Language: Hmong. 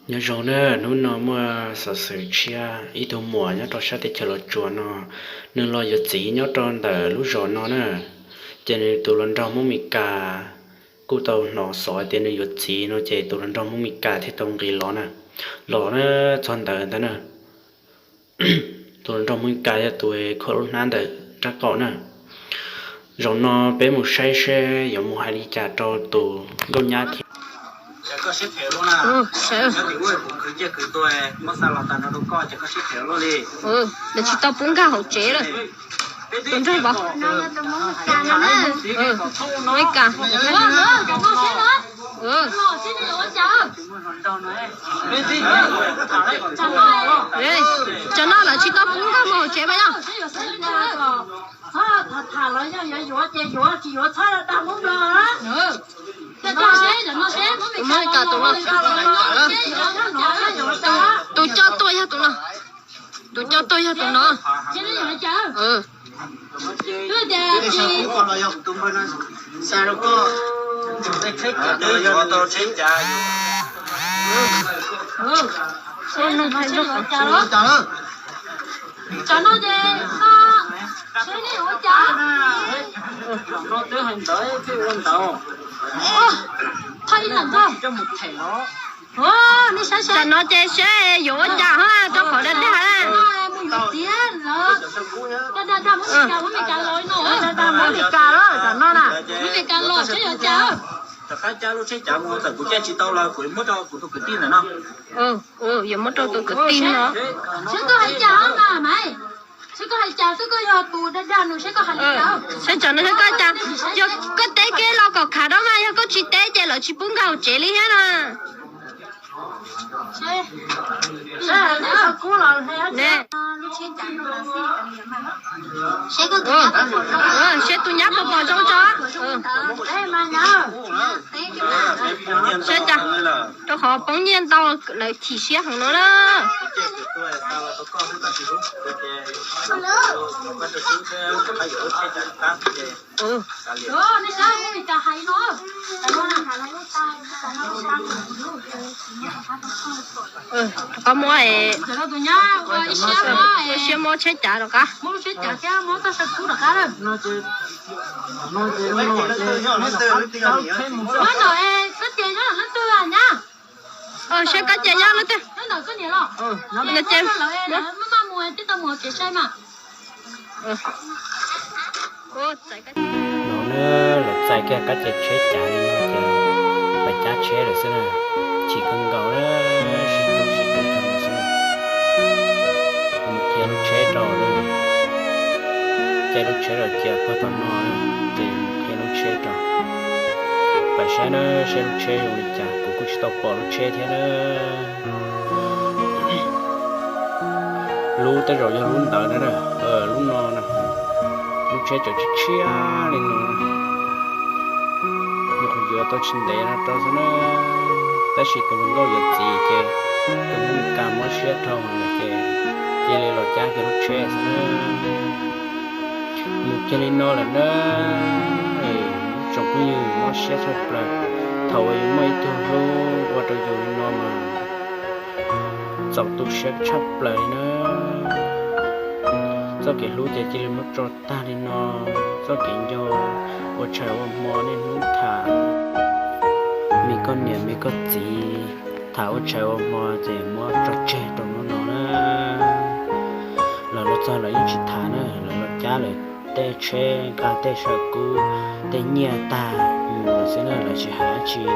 Nyob zoo na, hnub no muaj xov xwm tshiab, ib tug muam nyob rau sab teb chaws Los Tsuas no, nws los yuav txiv nyob rau ntawm lub zos no na. Ces nws tus hluas nraug Hmoob Mes Kas kuj tau hnov xov tias nws yuav txiv no ces tus hluas nraug Hmoob Mes Kas thiaj tau nqis los na. Los na, txog ntawd ntag na, tus hluas nraug Hmoob Mes Kas yog tus kho lub hnab ntawm nraub qaum na. Zaum no peb mus saib seb yuav mus hais li cas rau tus nkauj nyab thiab. Lawv tsis tau pub nkag hauv tsev lawm. Tus nraug vauv, Mes Kas, cov no lawv tsis tau pub nkag mus hauv tsev mas yog. Tus coj tuaj yog tus no. Tus coj tuaj yog tus no. Tam no ces seb yuav ua cas hos rau qhov dag dag na. Rov qab cab lub tsheb cav mus tawm kuv caij tsis tau los kuv muab rau kuv tus kwv tij ntawm no. Yuav muab rau tus kwv tij no. Seb tsam no seb koj cas, yog koj teb kev los kom khav dab mas yog koj tsis teb ces lawv tsis pub nkag hauv tsev li thiab na. Seb tus nyab puas pom zoo tso. Seb cas, rau qhov poob nyiaj ntau lawv chim siab heev no na. Rov qab muab, ua siab muab tsheb cav rov qab. Seb koj ces nyob lub twg. No na, lawv txais kiag kab ce tsheb cav li no ces pais cab tsheb lawm xwb na. Chim kawg nkaus na, sib hlub sib hlub kawg nkaus xwb na. Mus qhia lub tsheb rau lawm, caij lub tsheb los cia puag tom no ces mus qhia lub tsheb rau. Pais saib na, saib lub tsheb zoo li cas, kuv kuj tsis tau pom lub tsheb thiab na. Lub tej zaum yog lub ntawd na, lub no na, lub tsheb tseem tshiab tshiab li no. Nyuam qhuav yuav tau tsis ntev no rau xwb na, tab sis tus hluas nkauj yuav txiv ces tus Hmoob Mes Kas mob siab dhau lawm ces cia li los cab kiag lub tsheb xwb na. Mus kiag li no lawm na, tsoom phooj ywg, mob siab tshaj plaws. Thaum uas yus muaj ib tug hlub ua rau yus li no mas txaus tu siab tshaj plaws li na. Txoj kev hlub ces cia li muab tso tag li no, txoj kev nco ua tshais ua hmo niaj hnub tham, me koj niam me koj txiv tham ua tshais ua hmo ces muab tso tseg rau hnub no na. Lawv los txog lawv yeej tsis tham na, lawv los cab lawv tej tsheb nqa tej saw kub tej nyiaj tag mus lawm xwb na, lawv tsis hais dab tsi na.